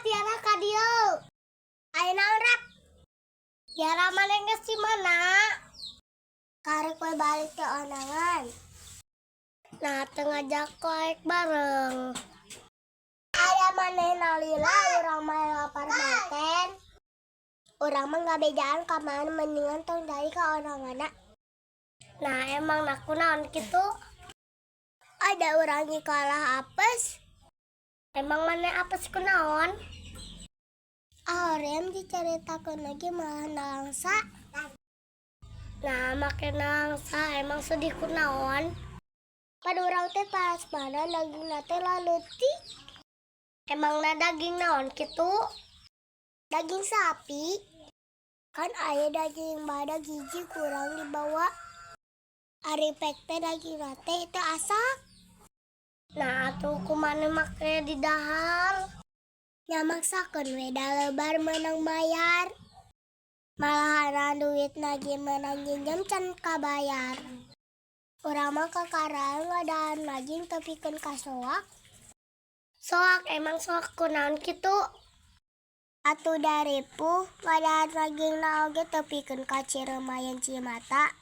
Tiara ka dieu. Aya naon, Rap? Tiara, maneh geus di mana? Karek we balik ke ondangan. Nah, teu ngajak koek bareng. Aya maneh lila, urang mah lapar manten. Urang mah ngabejaan ka mana, mendingan tong dari ka ondangan. Nah, emang naku naon kitu? Ada urang kalah apes. Emang maneh apes kunaon? Hoream diceritakeun lagi malah nalangsa. Nah, make nalangsa, emang sedih kunaon? Pada urang teh pas mana daging teh laleutik. Emang na daging naon kitu? Daging sapi. Kan aya daging badag hiji kurang dibawa. Ari pek teh daging teh itu asak. Nah, atuh kumaha make didahar? Nya maksakeun we, da lebar menang bayar. Malahan duit lagi menang jinjem can kabayar. Urang mah kakaraan ngadahar daging tepikeun ka soak. Soak, emang soak kunaon kitu? Atuh daripuh ngadahar daging na oge tepikeun ka Ciremayan Cimata.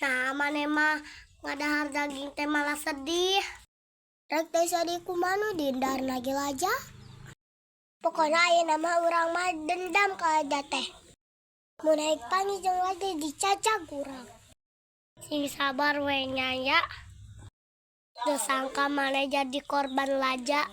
Nah, maneh mah ngadahar daging teh malah sedih. Rek teh sedih kumaha, nu didahar lagi aja. Pokoknya ayeuna mah urang mah dendam ka Raja teh. Mun naik panggih jeung Raja, dicacag urang. Sing sabar we nya ya. Teu sangka maneh jadi korban Laja.